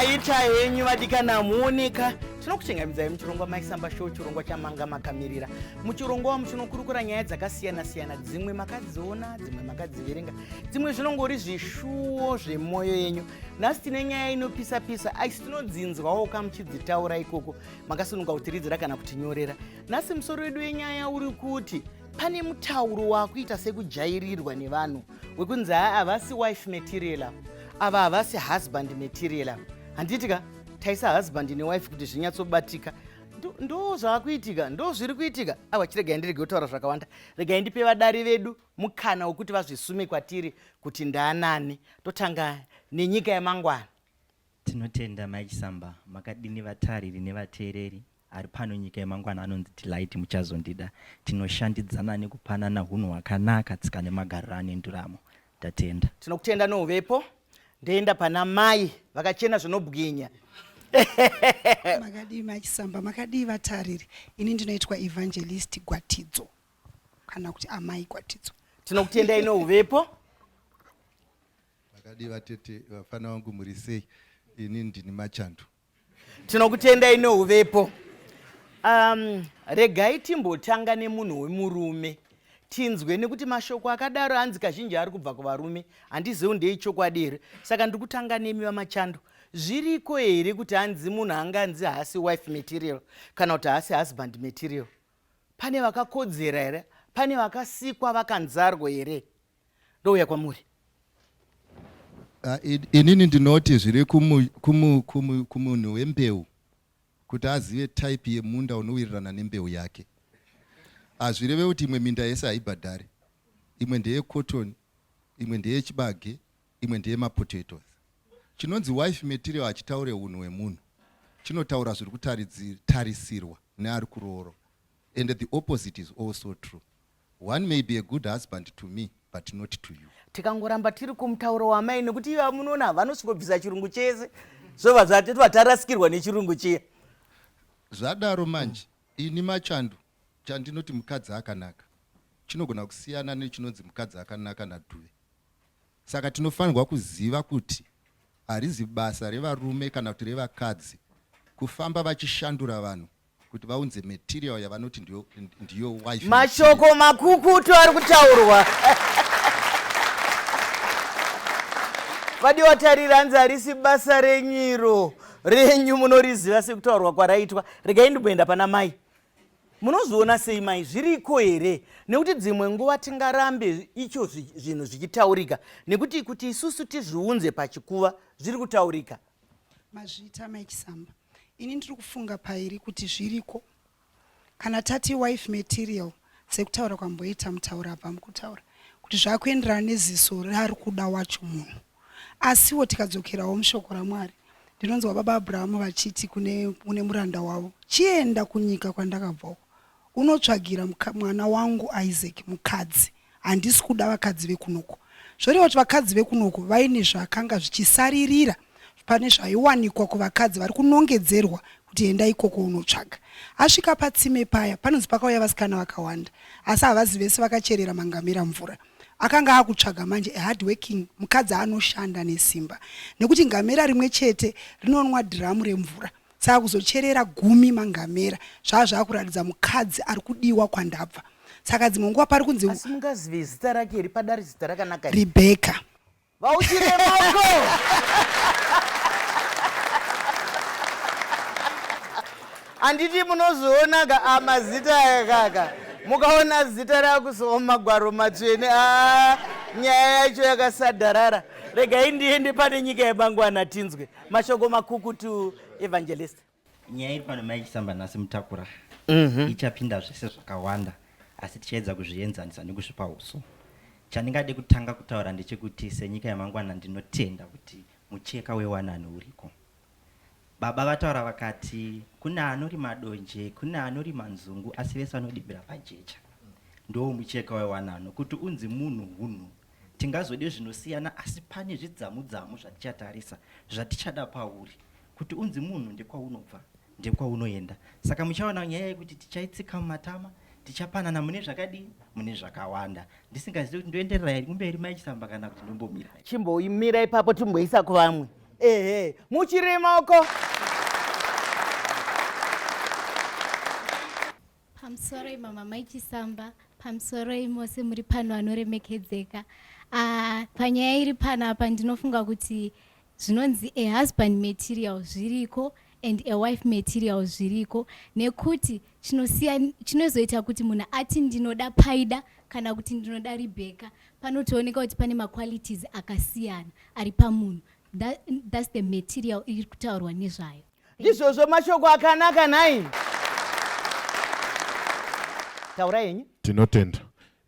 Maita henyu vadikana muoneka. Tinokuchingamidzai muchirongwa Maisamba Show, chirongwa chamanga makamirira. Muchirongwa umu tinokurukura nyaya dzakasiyana siyana, dzimwe makadziona, dzimwe makadziverenga, dzimwe zvinongori zvishuwo zvemwoyo yenyu. Nhasi tine nyaya inopisa pisa, asi tinodzinzwawo kamuchidzitaura ikoko. Makasununga kutiridzira kana kutinyorera. Nhasi musoro wedu wenyaya uri kuti pane mutauro wakuita sekujairirwa nevanhu wekunzi haa havasi wife material ava, ava havasi husband material ava. Handiti ka taisa husband newife kuti zvinyatsobatika. Ndo zvaakuitika, ndo zviri kuitika. Awa, chiregai ndirege kutaura zvakawanda, regai ndipe vadari vedu mukana wekuti vazvisume kwatiri kuti ndaanani. Totanga nenyika yamangwana. Tinotenda Mai Chisamba, makadini vatariri nevateereri. Ari pano nyika yemangwana anonzi Delight Muchazondida. Tinoshandidzana nekupanana hunhu hwakanaka, tsika nemagariro ane nduramo. Tatenda. Tinokutenda nouvepo. Ndoenda pana mai vakachena zvinobwinya. Makadii Mai Chisamba, makadii vatariri. Ini ndinoitwa Evangelist Gwatidzo kana kuti Amai Gwatidzo. Tinokutendai nouvepo. Makadii vatete, vafana vangu muri sei? Ini ndini Machando. Tinokutendai nouvepo. Regai timbotanga nemunhu wemurume tinzwe, nekuti mashoko akadaro anzi kazhinji ari kubva kuvarume, handizivi ndeichokwadi here. Saka ndiri kutanga nemi VaMachando, zviriko here kuti hanzi munhu anganzi haasi wife material kana kuti haasi husband material? Pane vakakodzera here? Pane vakasikwa vakanzarwo here? Ndouya kwamuri. Inini ndinoti zviri kumunhu wembeu kuti azive type yemunda unowirirana nembeu yake. Hazvireve kuti imwe minda yese haibhadhari. Imwe ndeye cotton, imwe ndeyechibage, imwe ndeyemapotatoes. Chinonzi wife material hachitaure hunhu hwemunhu, chinotaura zviri kutarisirwa neari kuroorwa. And the opposite is also true. One may be a good husband to me but not to you. Tikangoramba tiri kumutauro wamai, nekuti ivo munoona vanosvikobvisa chirungu chese, zvobva zvatotwa tarasikirwa nechirungu chiya. Zvadaro manje, ini Machando chandinoti mukadzi akanaka chinogona kusiyana nechinonzi mukadzi akanaka naDhuve. Saka tinofanirwa kuziva kuti harizi basa revarume kana kuti revakadzi kufamba vachishandura vanhu kuti vaunze material yavanoti ndiyo wife. Mashoko makukutu ari kutaurwa. Vadiwa tarira, hanzi harisi basa renyiro renyu, munoriziva sekutaurwa kwaraitwa. Regai ndimboenda pana mai. Munozviona sei mai, zviriko here? Nekuti dzimwe nguva tingarambe icho zvinhu zvichitaurika, nekuti kuti isusu tizviunze pachikuva zviri kutaurika. Mazvita Mai Chisamba. Ini ndiri kufunga pairi kuti zviriko. Kana tati wife material sekutaura kwamboita mutaura abva mukutaura kuti zvakuenderana neziso raari kuda wacho munhu. Asiwo tikadzokerawo mushoko raMwari ndinonzwa baba Abrahamu vachiti kune, kune muranda wavo, chienda kunyika kwandakabva uko unotsvagira mwana wangu Isaac mukadzi, handisi kuda vakadzi vekunoko. Zvoreva kuti vakadzi vekunoko vaine zvakanga zvichisaririra pane zvaiwanikwa kuvakadzi vari kunongedzerwa kuti enda ikoko unotsvaga. Asvika patsime paya panonzi pakauya vasikana vakawanda asi havazi vese vakacherera mangamera mvura. Akanga akutsvaga manje a hard working mukadzi anoshanda nesimba nekuti ngamera rimwe chete rinonwa dhiramu remvura. Saka kuzocherera gumi mangamera zvava zvakuratidza mukadzi ari kudiwa kwandabva. Saka dzimwe nguva pari kunzi Asi mungazive zita rake here? Padari zita rakanaka here? Rebecca. Vauchire maoko. Handiti munozoona ka a mazita aya kaka. Mukaona zita rakuzowa mumagwaro matsvene a nyaya yacho yakasadharara. Regai ndiende pane nyika yemangwana tinzwe mashoko makukutu Evangelist. Nyaya iri pano Mai Chisamba nhasi mutakura ichapinda zvese zvakawanda asi tichaedza kuzvienzanisa nekuzvipa uso. Chandingade kutanga kutaura ndechekuti senyika yamangwana ndinotenda kuti mucheka wewanano uriko. Baba vataura vakati kune anorima donje, kune anorima nzungu asi vese vanodibira pajecha. Ndoo mucheka wewanano kuti unzi munhu hunhu. Tingazode zvinosiyana asi pane zvidzamudzamu zvatichatarisa zvatichada pauri. Kuti unzi munhu ndekwaunobva, ndekwaunoenda. Saka muchaona nyaya yekuti tichaitsika mumatama, tichapanana mune zvakadii, mune zvakawanda. Ndisingazivi kuti ndoenderera here kumberi Mai Chisamba kana kuti ndombomira. Chimbomira ipapo timboisa kuvamwe. Ehe, muchirema uko. Pamusoroi mama mai Chisamba, pamusoroi mose muri pano anoremekedzeka. Ah, panyaya iri panapa ndinofunga kuti zvinonzi a husband material zviriko and a wife material zviriko nekuti chinosiya chinozoita kuti munhu ati ndinoda Paida kana kuti ndinoda Rebecca panotooneka kuti pane maqualities akasiyana ari pamunhu. That, that's the material iri kutaurwa nezvayo. Ndizvozvo mashoko akanaka nhai. Taurai henyu. Tinotenda.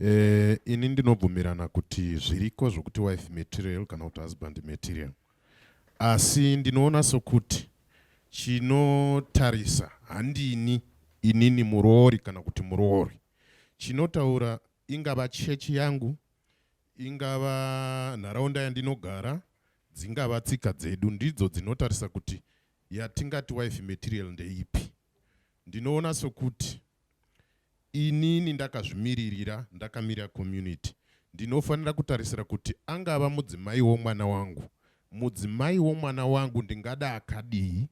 Eh, ini ndinobvumirana kuti zviriko zvokuti wife material kana kuti husband material, asi ndinoona sokuti chinotarisa handini inini muroori kana kuti muroori, chinotaura ingava chechi yangu, ingava nharaunda yandinogara, dzingava tsika dzedu, ndidzo dzinotarisa kuti yatingati wife material ndeipi. Ndinoona sokuti inini ndakazvimiririra, ndakamirira community, ndinofanira kutarisira kuti angava mudzimai womwana wangu, mudzimai womwana wangu ndingada akadii,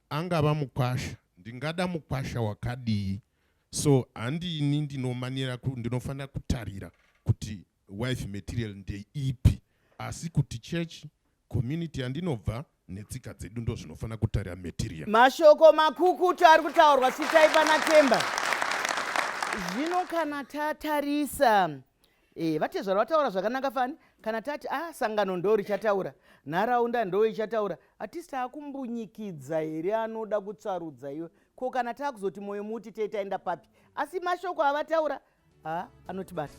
angava mukwasha, ndingada mukwasha wakadii. So handini ndinomanira, ndinofanira kutarira kuti wife material ndeipi, asi kuti church, community yandinobva netsika dzedu ndo zvinofanira kutarira material. Mashoko makukutu ari kutaurwa svitai pana Temba. Zvino kana tatarisa e, vatezvara vataura zvakanaka fani. Kana tati a ah, sangano ndo richataura, nharaunda ndo ichataura, hatisi taakumbunyikidza here anoda kutsvarudza iwe? Ko kana taakuzoti mwoyo muti tei taenda papi? Asi mashoko avataura ha anotibata.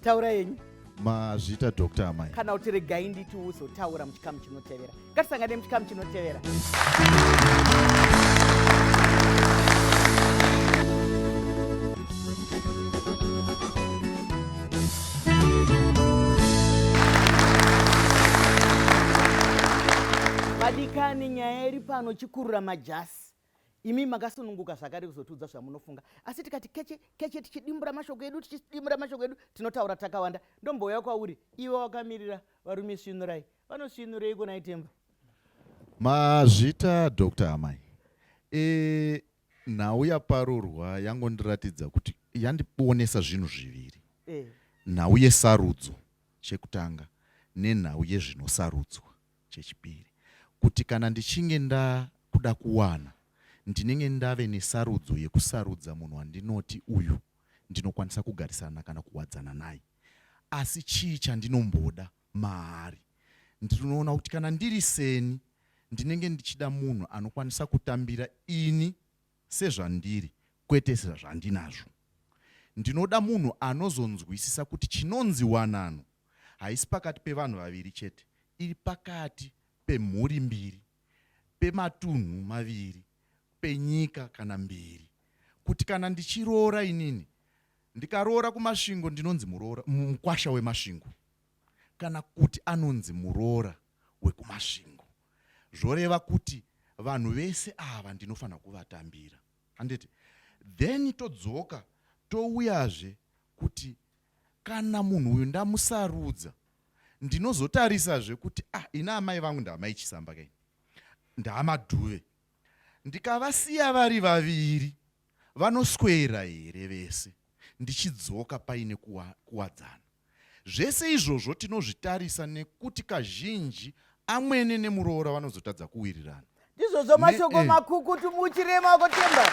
Taura yenyu. Mazvita Dr. Amai. Kana kuti regai nditi uzotaura muchikamu chinotevera. Ngatisangane muchikamu chinotevera. Vadikani, nyaya iri pano chikurura majasi. Imi makasununguka zvakare kuzotiudza zvamunofunga, asi tikati keche keche tichidimbura mashoko edu, tichidimbura mashoko edu, tinotaura takawanda. Ndombouya kwauri iwe wakamirira varume svinurai. Vanosvinurei kuna Itemba? Mazvita Dr. Amai. E, nhau yaparurwa yangondiratidza kuti yandionesa zvinhu zviviri. E. Nhau yesarudzo chekutanga nenhau yezvinosarudzwa chechipiri. Kuti kana ndichinge ndakuda kuwana ndinenge ndave nesarudzo yekusarudza munhu wandinoti uyu ndinokwanisa kugarisana kana kuwadzana naye. Asi chii chandinomboda maari? Ndinoona kuti kana ndiri seni ndinenge ndichida munhu anokwanisa kutambira ini sezvandiri kwete sezvandinazvo. Ndinoda munhu anozonzwisisa kuti chinonzi wanano haisi pakati pevanhu vaviri chete, iri pakati pemhuri mbiri, pematunhu maviri, penyika kana mbiri. Kuti kana ndichiroora inini, ndikaroora kuMasvingo ndinonzi muroora, mukwasha weMasvingo kana kuti anonzi muroora wekuMasvingo. Zvoreva kuti vanhu vese ava ndinofanira kuvatambira. Handiti? Then todzoka touyazve kuti kana munhu uyu ndamusarudza ndinozotarisazve kuti ah, ini amai vangu ndaamai Chisamba kaini, ndaaMadhuve, ndikavasiya vari vaviri vanoswera here vese ndichidzoka paine kuwadzana? Zvese izvozvo tinozvitarisa nekuti kazhinji amwene nemuroora vanozotadza kuwirirana. Ndizvozvo mashoko makukutu muchirema wako Temba.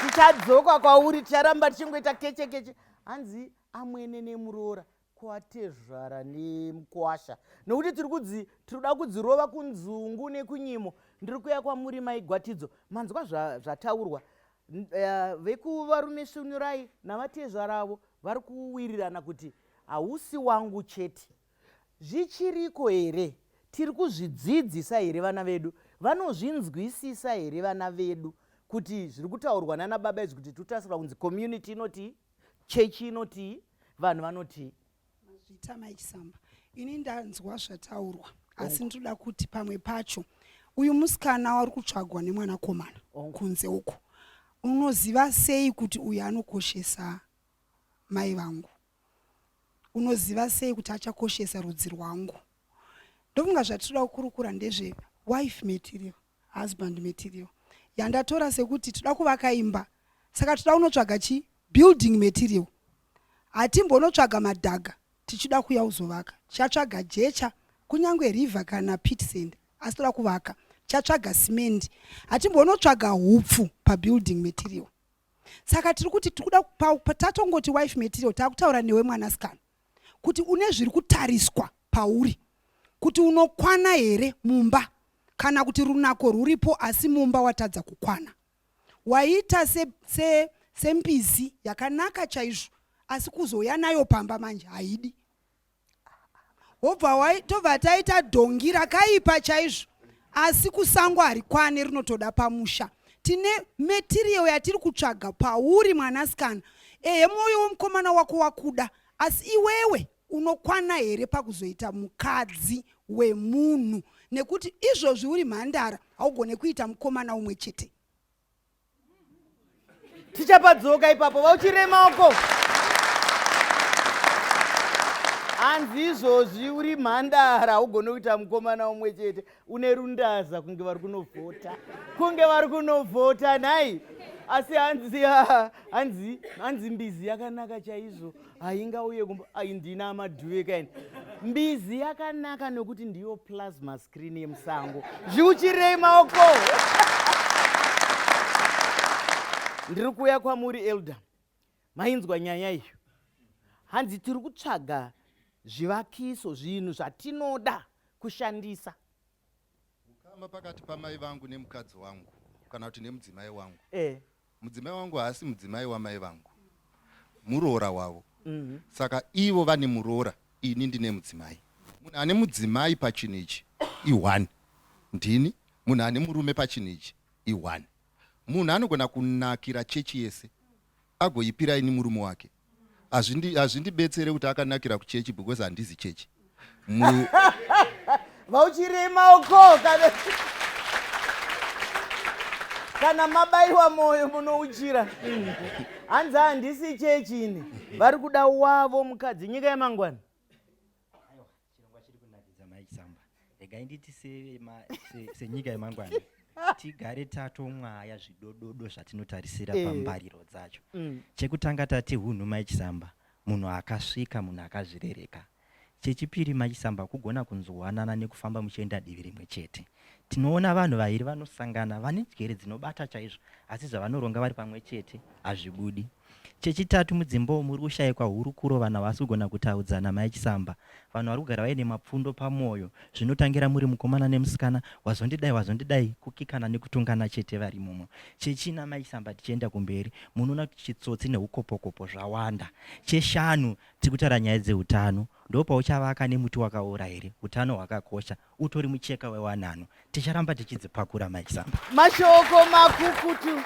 Tichadzoka kwauri, ticharamba tichingoita keche keche. Hanzi amwene nemuroora kwatezvara nemukwasha, nokuti tiri kudzi tinoda kudzirova kunzungu nekunyimo. Ndiri kuya kwamuri mai Gwatidzo, manzwa zvataurwa vekuvarume svinurai navatezvaravo vari kuwirirana kuti hausi wangu chete. Zvichiriko here? Tiri kuzvidzidzisa here vana vedu? Vanozvinzwisisa here vana vedu kuti zviri kutaurwa nana baba izvi, kuti tiri kunzi community inotii, chechi inotii, vanhu vanotii? Mazvita mai Chisamba. Ini ndanzwa zvataurwa asi ndinoda kuti pamwe pacho uyu musikana wari kutsvagwa nemwanakomana kunze uko, unoziva sei kuti uyu anokoshesa mai vangu? Unoziva sei kuti achakoshesa rudzi rwangu? Ndofunga zvatinoda kukurukura ndezve wife material, husband material yandatora sekuti toda kuvaka imba saka toda kunotsvaga chi building material. Hatimbonotsvaga madhaga tichida kuuya kuzovaka. Tichatsvaga jecha kunyange river kana pit sand asi toda kuvaka. Tichatsvaga cement. Hatimbonotsvaga hupfu pabuilding material. Saka tiri kuti tikuda tatongoti wife material takutaura newe mwanasikana kuti une zviri kutariswa pauri kuti unokwana here mumba kana kuti runako rwuripo asi mumba watadza kukwana. Waita sembizi se, se yakanaka chaizvo asi kuzouya nayo pamba manje haidi. Wobva tobva taita dhongi rakaipa chaizvo asi kusango harikwane rinotoda pamusha. Tine material yatiri kutsvaga pauri mwanasikana. Ehe mwoyo wemukomana wako wakuda asi iwewe unokwana here pakuzoita mukadzi wemunhu nekuti izvozvi uri mhandara haugone kuita mukomana umwe chete. Tichapadzoka ipapo vauchirema uko. Hanzi izvozvi uri mhandara haugone kuita mukomana umwe chete une rundaza kunge vari kunovhota kunge vari kunovhota nhai asi hanzi hanzi hanzi mbizi yakanaka chaizvo haingauye kumba ai ndina amadhuve kaini mbizi yakanaka nokuti ndiyo plasma screen yemusango zviuchirei maoko ndiri kuuya kwamuri elder mainzwa nyaya iyo hanzi tiri kutsvaga zvivakiso zvinhu zvatinoda kushandisa Ukama pakati pamai vangu nemukadzi wangu kana kuti nemudzimai wangu. Eh. Mudzimai wangu haasi mudzimai wamai vangu. Muroora wavo. Mm -hmm. Saka ivo vane muroora, ini ndine mudzimai. Munhu ane mudzimai pachinhu ichi i1. Ndini. Munhu ane murume pachinhu ichi i1. Munhu anogona kunakira chechi yese agoipira ini murume wake. Hazvindibetsere kuti akanakira kuchechi because handizi chechi. Vauchirei maoko kana kana mabaiwa moyo munouchira. Hanzi handisi chechi ini. Vari kuda wavo mukadzi nyika yamangwana. Aiwa, chirongwa chiri kunakidza Mai Chisamba. Regai nditi senyika yemangwana tigare tatomwaya zvidododo zvatinotarisira eh. pambariro dzacho. Mm. Chekutanga tati hunhu Mai Chisamba, munhu akasvika, munhu akazvirereka. Chechipiri Mai Chisamba kugona kunzwanana nekufamba muchienda divi rimwe chete. Tinoona vanhu vairi vanosangana vane njere dzinobata chaizvo asi zvavanoronga vari pamwe chete hazvibudi. Chechitatu mudzimba umu muri kushaikwa hurukuro vanhu havasi kugona kutaudzana mai Chisamba. Vanhu vari kugara vaine mapfundo pamoyo zvinotangira muri mukomana nemusikana wazondidai wazondidai kukikana nekutongana chete vari imomo. Chechina mai Chisamba tichienda kumberi munoona kuti chitsotsi nehukopokopo zvawanda. Cheshanu tiri kutaura nyaya dzehutano ndopauchavaka nemuti wakaora here hutano hwakakosha utori mucheka wewanano Ticharamba tichidzipakura Mai Chisamba. Mashoko makukutu.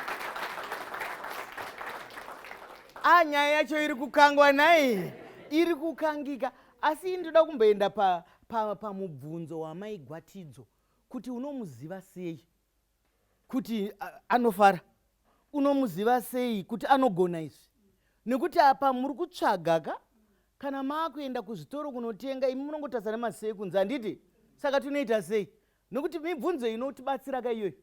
Ah, nyaya yacho iri kukangwa nhai, iri kukangika. Asi ini ndoda kumboenda pamubvunzo pa, pa wamai Gwatidzo kuti unomuziva sei kuti anofara, unomuziva sei kuti anogona izvi, nekuti apa muri kutsvaga ka Kana maakuenda kuzvitoro kunotenga imi munongotarisa nemaziso ekunze handiti? Saka tinoita sei? Nokuti mibvunzo inotibatsira ka iyoyo.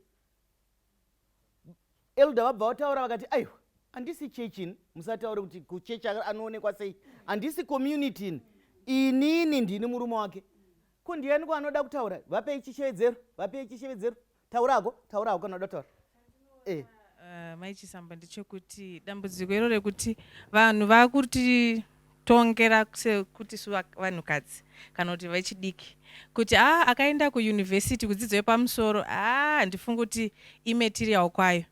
Elder vabva vataura vakati aiwa handisi church ini musataure kuti kuchurch anoonekwa sei handisi community ini inini ndini murume wake ko ndiyani ko anoda kutaura vapei chishevedzero vapei chishevedzero Taurako, taurako kana uda kutaura. Eh. Uh, mai Chisamba ndechekuti dambudziko iro rekuti vanhu vakutitongera sekuti su vanhukadzi kana kuti vechidiki kuti a ah, akaenda kuyunivhesiti kudzidzo yepamusoro a ah, handifungi kuti imaterial kwayo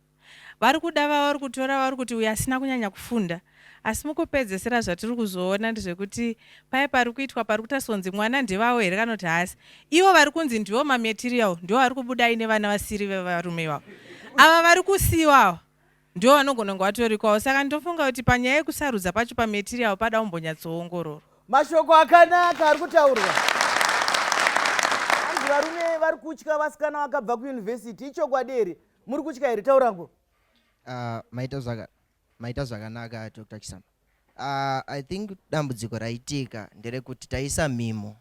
Vari kuda vavari kutora vari kuti uyo asina kunyanya kufunda asi mukupedzesera zvatiri kuzoona ndezvekuti paye pari kuitwa pari kutasonzi mwana ndevavo here kana kuti haasi ivo vari kunzi ndivo mamaterial ndivo vari kubuda aine vana vasiri vevarume ivavo ava vari kusiiwa ava ndivo vanogona kunge vatorikwawo saka ndinofunga kuti panyaya yekusarudza pacho pamaterial pada kumbonyatsoongororwa Mashoko akanaka ari kutaurwa. Hanzi varume vari kutya vasikana vakabva kuyunivhesiti. Ichokwadi here? Muri kutya here? Taura ngo. Uh, maita zvaka maita zvakanaka Dr. Chisamba. Uh, I think dambudziko raitika nderekuti taisa mhimo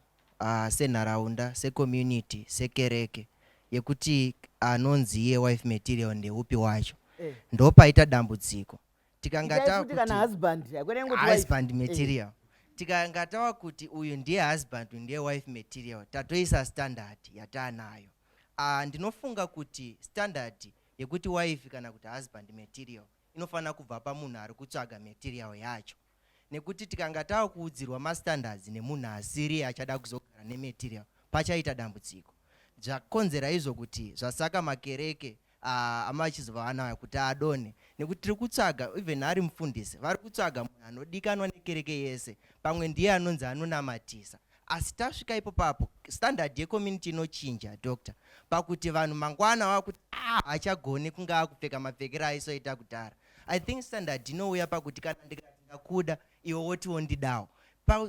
senharaunda, secommunity, sekereke yekuti anonzi iye wife material ndeupi wacho. Eh. Ndopaita dambudziko. Tikanga Itai tava futi kana kuti husband haikona ingoti wife. husband Eh. material. Tikanga tava kuti uyu ndiye husband, uyu ndiye wife material, tatoisa standard yataanayo. Ndinofunga kuti standard yekuti wife kana kuti husband material inofanira kubva pamunhu ari kutsvaga material yacho. Nekuti tikanga tava kuudzirwa mastandards nemunhu asiri achada kuzogara nematerial, pachaita dambudziko. Zvakonzera izvo kuti zvasaka makereke amachizova anayo kuti adonhe, nekuti tiri kutsvaga even ari mufundisi vari kutsvaga munhu anodikanwa nekereke yese, pamwe ndiye anonzi anonamatisa. Asi tasvika ipo papo standard yecommunity inochinja, doctor, pakuti vanhu mangwana vakuti haachagoni kunge akupfeka mapfekero aisoita kudhara. I think standard inouya pakuti kana ndikati ndakuda, iwe wotiwo ndidawo.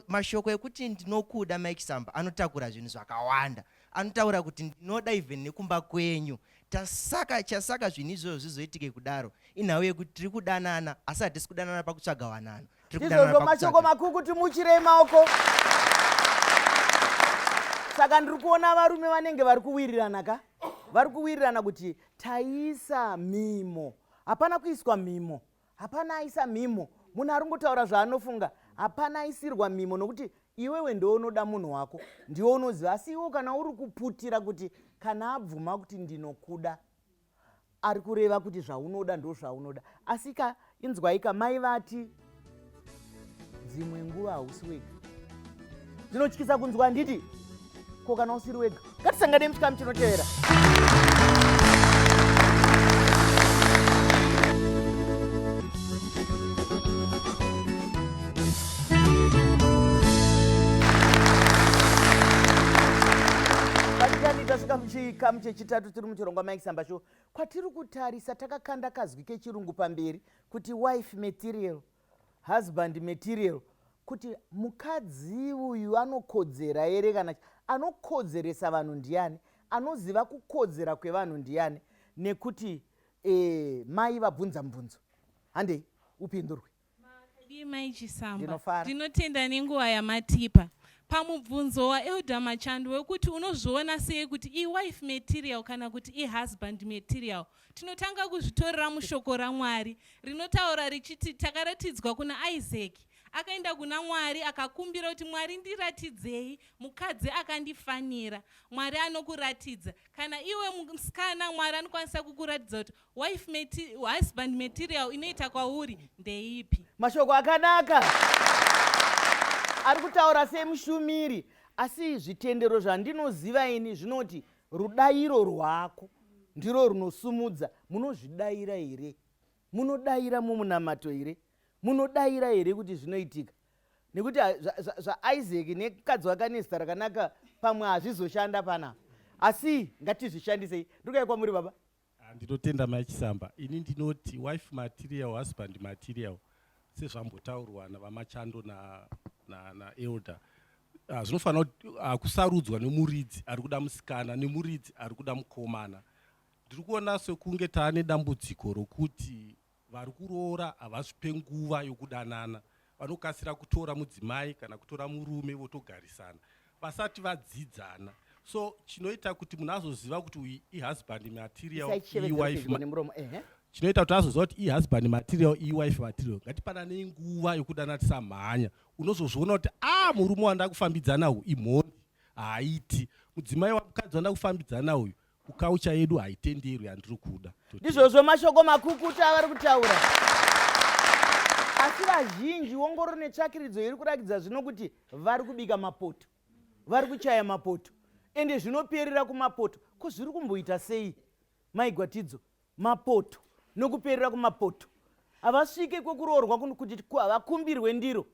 Mashoko ekuti ndinokuda, Mike Samba, anotakura zvinhu zvakawanda. Anotaura kuti ndinoda even nekumba kwenyu. Chasaka zvinhu izvozvo zvizoitike kudaro inhau yekuti tiri kudanana, asi hatisi kudanana pakutsvaga wanano. Tiri kudanana Ndizvozvo, mashoko pakutsvaga. makukutu, muchirei maoko. Saka ndiri kuona varume vanenge vari kuwirirana ka, vari kuwirirana kuti taisa mimo. Hapana kuiswa mimo, hapana aisa mimo. Munhu ari kungotaura zvaanofunga, hapana aisirwa mimo, nokuti iwewe ndo unoda munhu wako, ndiwe unoziva. Asi iwe kana uri kuputira kuti kana abvuma kuti ndinokuda, ari kureva kuti zvaunoda ndo zvaunoda. Asi ka inzwai ka, mai vati dzimwe nguva hausi wega. Zvinotyisa kunzwa, handiti? Ko kana usiri wega? Ngatisangane muchikamu chinotevera. Vadikani, tasvika muchikamu chechitatu tiri muchirongwa Mike Samba Show, kwatiri kutarisa takakanda kazwi kechirungu pamberi kuti wife material, husband material, kuti mukadzi uyu anokodzera here, kana anokodzeresa vanhu ndiani, anoziva kukodzera kwevanhu ndiani? Nekuti mai vabvunza mubvunzo, handei upindurwe. Makadii Mai Chisamba? Ndinofara. Ndinotenda nenguva yamatipa. Pamubvunzo waElder Machando wekuti unozviona sei kuti iwife material kana kuti ihusband material, tinotanga kuzvitorera mushoko raMwari rinotaura richiti takaratidzwa kuna Isaac akaenda kuna Mwari akakumbira kuti, Mwari, ndiratidzei mukadzi akandifanira. Mwari anokuratidza. Kana iwe musikana, Mwari anokwanisa kukuratidza kuti wife husband material inoita kwauri ndeipi. Mashoko akanaka ari kutaura semushumiri, asi zvitendero zvandinoziva ini zvinoti rudayiro rwako ndiro runosumudza. Munozvidayira here? Munodayira mumunamato here? Munodayira here kuti zvinoitika? Nekuti zvaIsaac nemukadzi wake ane zita rakanaka pamwe hazvizoshanda panapa, asi ngatizvishandisei. Ndikuya kwamuri, baba. Ndinotenda Mai Chisamba. Ini ndinoti wife material, husband material, sezvambotaurwa navaMachando naelder, zvinofanira kusarudzwa nemuridzi ari kuda musikana nemuridzi ari kuda mukomana. Ndiri kuona sekunge taane dambudziko rokuti vari kuroora havazvipe nguva yokudanana. Vanokasira kutora mudzimai kana kutora murume votogarisana vasati vadzidzana. So chinoita kuti munhu azoziva kuti uyu ihusband material, iwife, nemuromo, ehe. Chinoita kuti azoziva kuti ihusband material, iwife material, ngatipananei nguva yokudana, tisamhanya. Unozozviona kuti a murume wandakufambidzana uyu imhondi, haaiti. Mudzimai wamukadzi wandakufambidzana uyu, kukaucha yedu haitenderwi yandiri kuda. Ndizvozvo, mashoko makukuta avari kutaura. Asi vazhinji, ongororo netsvakiridzo iri kurakidza zvino kuti vari kubika mapoto, vari kuchaya mapoto, ende zvinoperera kumapoto. Ko zviri kumboita sei, maigwatidzo? Mapoto nokuperera kumapoto, havasvike kwekuroorwa kuti havakumbirwe ndiro.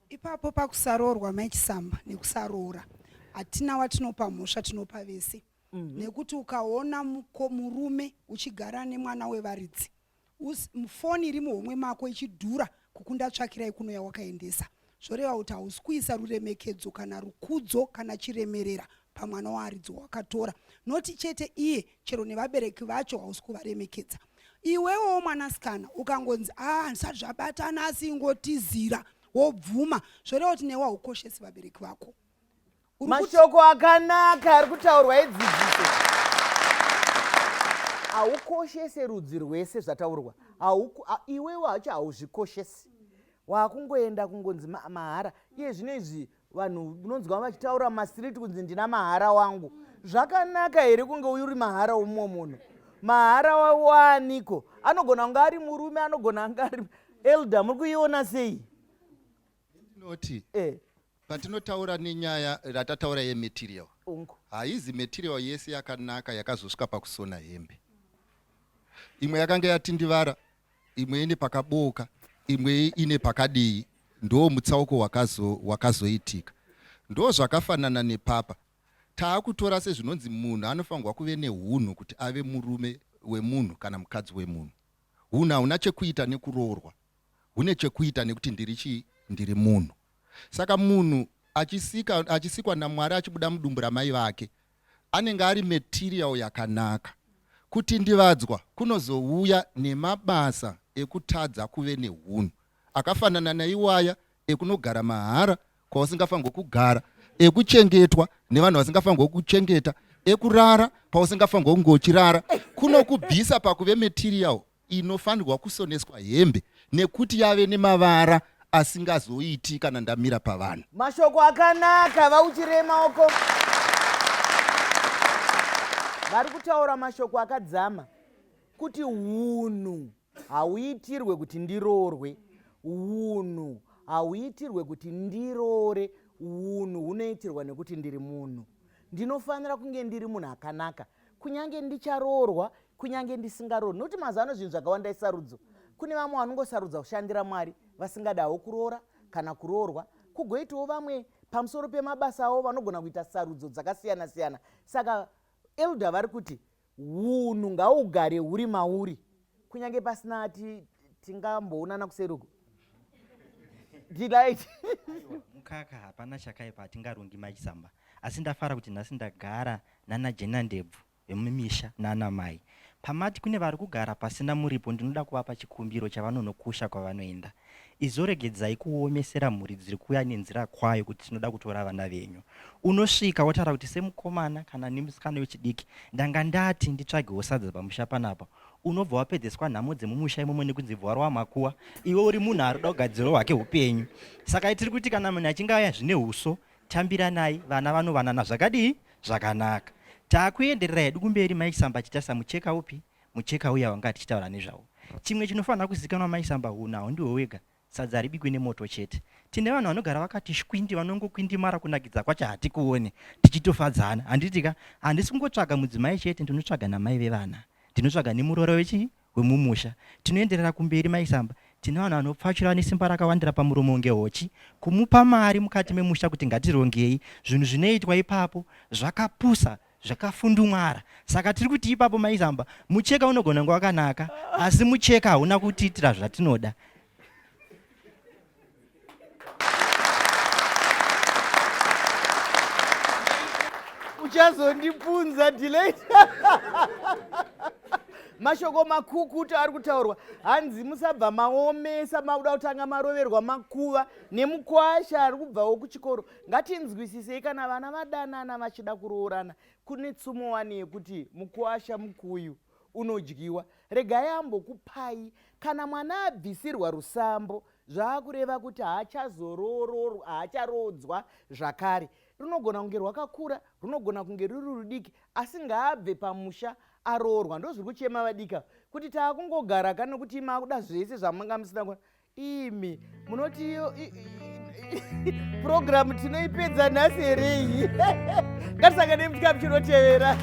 Ipapo pakusaroorwa, Mai Chisamba, nekusaroora, hatina watinopa mhosva, tinopa vese. Nekuti ukaona murume uchigara nemwana wevaridzi, foni iri muhomwe mako ichidhura kukunda tsvakirai kuno yawakaendesa, zvoreva kuti hausi kuisa ruremekedzo kana rukudzo kana chiremerera pamwana waaridzi wawakatora. Noti chete iye, chero nevabereki vacho hausi kuvaremekedza. Iwewo mwanasikana, ukangonzi a handisati zvabatana, asi ingotizira, wobvuma, zvoreva kuti newe haukoshesi vabereki vako. Mashoko akanaka ari kutaurwa edzidziso. Haukoshese rudzi rwese zvataurwa. Iwewe hacho hauzvikoshesi. Wakungoenda kungonzi mahara. Iye zvino izvi vanhu unonzwa vachitaura mumastreet kunzi ndina mahara wangu. Zvakanaka here kunge uri mahara womumwe munhu? Mahara waaniko? Anogona kunge ari murume, anogona kunge ari elder. Muri kuiona sei? Ndinoti eh. Patinotaura nenyaya ratataura yematerial, haizi material yese yakanaka yakazosvika pakusona hembe. Imwe yakanga yatindivara, imwe ine pakabooka, imwe ine pakadii. Ndo mutsauko wakazoitika. Ndo zvakafanana nepapa. Taakutora sezvinonzi munhu anofanirwa kuve nehunhu kuti ave murume wemunhu kana mukadzi wemunhu. Hunhu hauna chekuita nekuroorwa. Hune chekuita nekuti ndiri chii? Ndiri munhu. Saka munhu achisika, achisikwa naMwari achibuda mudumbu ramai vake anenge ari material yakanaka. Kutindivadzwa kunozouya nemabasa ekutadza kuve nehunhu akafanana naiwaya ekunogara mahara kwausingafanirwe kugara, ekuchengetwa nevanhu vasingafanirwe kuchengeta, ekurara pausingafanirwe kunge uchirara, kunokubvisa pakuve material inofanirwa kusoneswa hembe nekuti yave nemavara asingazoiti kana ndamira pavanhu. Mashoko akanaka vauchirei maoko. Vari kutaura mashoko akadzama kuti hunhu hauitirwe kuti ndiroorwe, hunhu hauitirwe kuti ndiroore, hunhu hunoitirwa nekuti ndiri munhu. Ndinofanira kunge ndiri munhu akanaka kunyange ndicharoorwa kunyange ndisingaroori nokuti mazuva ano zvinhu zvakawanda isarudzo kune vamwe vanongosarudza kushandira mwari vasingadawo kuroora kana kuroorwa kugoitawo vamwe pamusoro pemabasa avo vanogona kuita sarudzo dzakasiyana siyana saka elder vari kuti hunhu ngaugare huri mauri kunyange pasina ati tingamboonana kuseri uko delight mukaka hapana chakaipa hatingarungi machisamba asi ndafara kuti nhasi ndagara nana jenandebvu vemumisha nana mai. Pamati kune vari kugara pasina muripo ndinoda kuvapa chikumbiro chavanonokusha kwavanoenda. Izoregedzai kuomesera mhuri dziri kuuya nenzira kwayo kuti tinoda kutora vana venyu. Unosvika wotaura kuti semukomana kana nemusikana wechidiki ndanga ndati nditsvagewo sadza pamusha panapa. Unobva wapedzeswa nhamo dzemumusha imomo nekunzi bva warova makuwa iwe uri munhu arikuda kugadzirawo hwake hupenyu. Saka tiri kuti kana munhu achinge auya zvine huso Tambiranai vana vanovanana zvakadii? Zvakanaka. Takuenderera hedu kumberi Mai Chisamba achitarisa mucheka upi? Mucheka uya wanga tichitaura nezvawo. Chimwe chinofanira kuzikanwa Mai Chisamba hunhu haundiwe wega, sadza haribikwi nemoto chete. Tine vanhu vanogara vakati shwindi vanongokwindimara kunakidza kwacho hatikuone tichitofadzana. Handiti ka? Handisi kungotsvaga mudzimai chete ndinotsvaga namai vevana. Ndinotsvaga nemuroora wechii? wemumusha. Tinoenderera kumberi Mai Samba, tine vanhu vanopfachura vane simba rakawandira pamuromo kunge hochi, kumupa mari mukati memusha kuti ngatirongei, zvinhu zvinoitwa ipapo zvakapusa, zvakafundumwara. Saka tiri kuti ipapo Mai Samba, mucheka unogona kunge wakanaka, asi mucheka hauna kutiitira zvatinoda. Uchazondipunza delay. Mashoko makukutu ari kutaurwa hanzi musabva maomesa makuda kutanga maroverwa makuva nemukwasha ari kubvawo kuchikoro. Ngatinzwisisei kana vana vadanana vachida kuroorana kune tsumo wani yekuti mukwasha mukuyu unodyiwa. Regai ambokupai kana mwana abvisirwa rusambo zvaakureva kuti haachazoroororwa haacharoodzwa zvakare. Runogona kunge rwakakura, runogona kunge ruri rudiki asi ngaabve pamusha aroorwa. Ndozviri kuchema vadiki ava kuti taakungogara ka nekuti maakuda zvese zvamanga musina kuona. Imi munoti iyo purogiramu tinoipedza nhasi here iyi? Ngatisangane muchikamu chinotevera.